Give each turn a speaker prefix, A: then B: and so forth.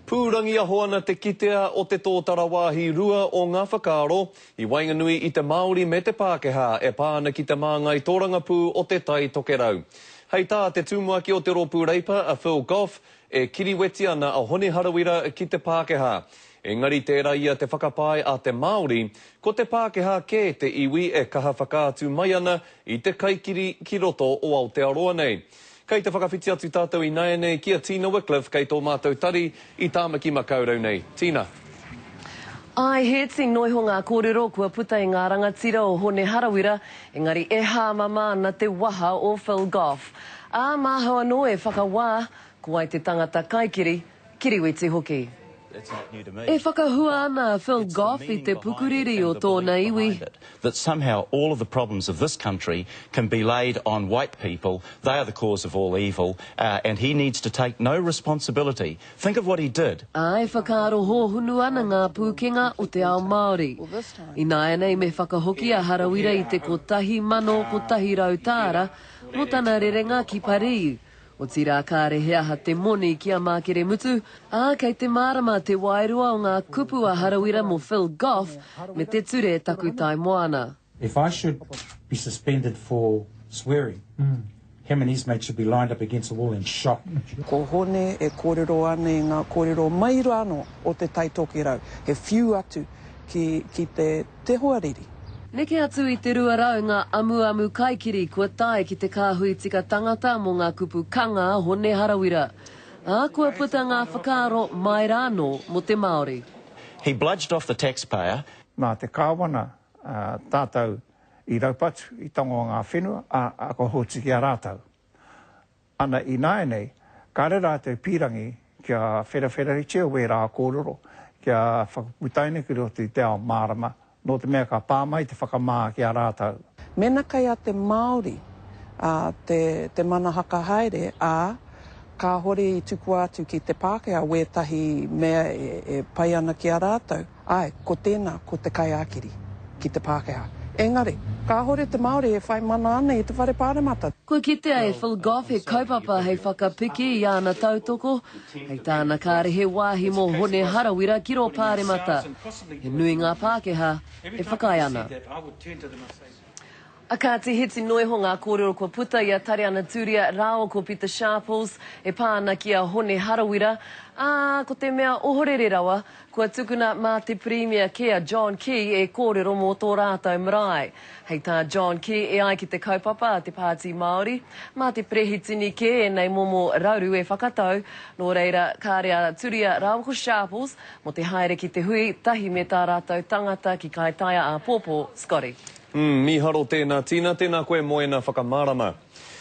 A: Pūrangiaho ana te kitea o te tōtara wāhi rua o ngā whakaaro i waenganui i te Māori me te Pākehā e pā ana ki te māngai tōrangapū o Te Tai Tokerau. Hei tā te tumuaki o te Rōpū Reipa a Phil Goff, e kiriweti ana a Hone Harawira ki te Pākehā. Engari tērā ia te whakapae a te Māori, ko te Pākehā kē te iwi e kaha whakaatu mai ana i te kaikiri ki roto o Aotearoa nei. Kei te whakawhiti atu tātou ināianei ki a Tina Wickliffe kei tō mātou tari i Tāmaki Makaurau nei. Tina.
B: Āe, he iti noa iho ngā kōrero kua puta i ngā rangatira o Hone Harawira, engari e hāmama ana te waha o Phil Goff. Ā, māhau anō e whakawā, ko wai te tangata kaikiri, kiriweti hoki. E whakahua ana a Phil Goff i te pukuriri o tōna iwi.
C: That somehow all of the problems of this country can be laid on white people, they are the cause of all evil, and he needs to take no responsibility. Think of what he did.
B: Ā, e whakaaro hōhonu ana ngā pūkenga o te ao Māori. Ināianei me whakahoki a Harawira i te 1,100 tāra mō tana rerenga ki Parī. Otirā kāre he aha te moni ki a Mākeremutu, ā, kei te mārama te wairua o ngā kupu a Harawira mō Phil Goff me te ture takutai moana.
D: If I should be suspended for swearing, him and his mates should be lined up against the wall and shot.
E: Ko Hone e kōrero ana i ngā kōrero mai rānō o Te Tai Tokerau, he whiu atu ki, ki te, te hoariri.
B: Neke atu i te 200 ngā amuamu kaikiri kua tae ki te kāhui tika tangata mō ngā kupu kanga a Hone Harawira. Ā, kua puta ngā whakaaro mai rānō mō te Māori.
C: He bludged off the taxpayer.
F: Nā te Kāwana tātou i raupatu, i tango ngā whenua, ā, kua hoatu ki a rātou. Ana ināianei, kāre rātou pīrangi kia wherawheraritia wērā kōrero, kia whakaputaina ki roto i te ao mārama, nō te mea ka pā mai te whakamā ki a rātou.
E: Mēnā kei a te Māori te te mana hakahaere, ā, kāhore i tukua atu ki te Pākehā wētahi mea e pai ana ki a rātou, Āe, ko tēnā, ko te kaiākiri ki te Pākehā. Engari, kāhore te Māori e whai mana ana i te Whare Pāremata.
B: Kua kitea e Phil Goff he kaupapa hei whakapiki i āna tautoko, hei tāna kāre he wāhi mō Hone Harawira ki rō Pāremata. He nui ngā Pākehā e whakaae ana. A kāti hiti noa iho ngā kōrero kua puta i a Tariana Turia rāua ko Pita Sharples e pā ana ki a Hone Harawira, ā, ko te mea ohorere rawa, kua tukuna mā te Pirimia kē a John Key e kōrero mō tō rātou marae. Hei tā John Key e ai ki te kaupapa a te Pāti Māori, mā te Perehitini kē ēnei momo raru e whakatau, nō reira, kāre a Turia rāua ko Sharples mō te haere ki te hui tahi me tā rātou tangata ki Kaitaia āpōpō, Scotty.
A: Umm, mīharo tēnā Tina, tēnā koe Moena whakamārama.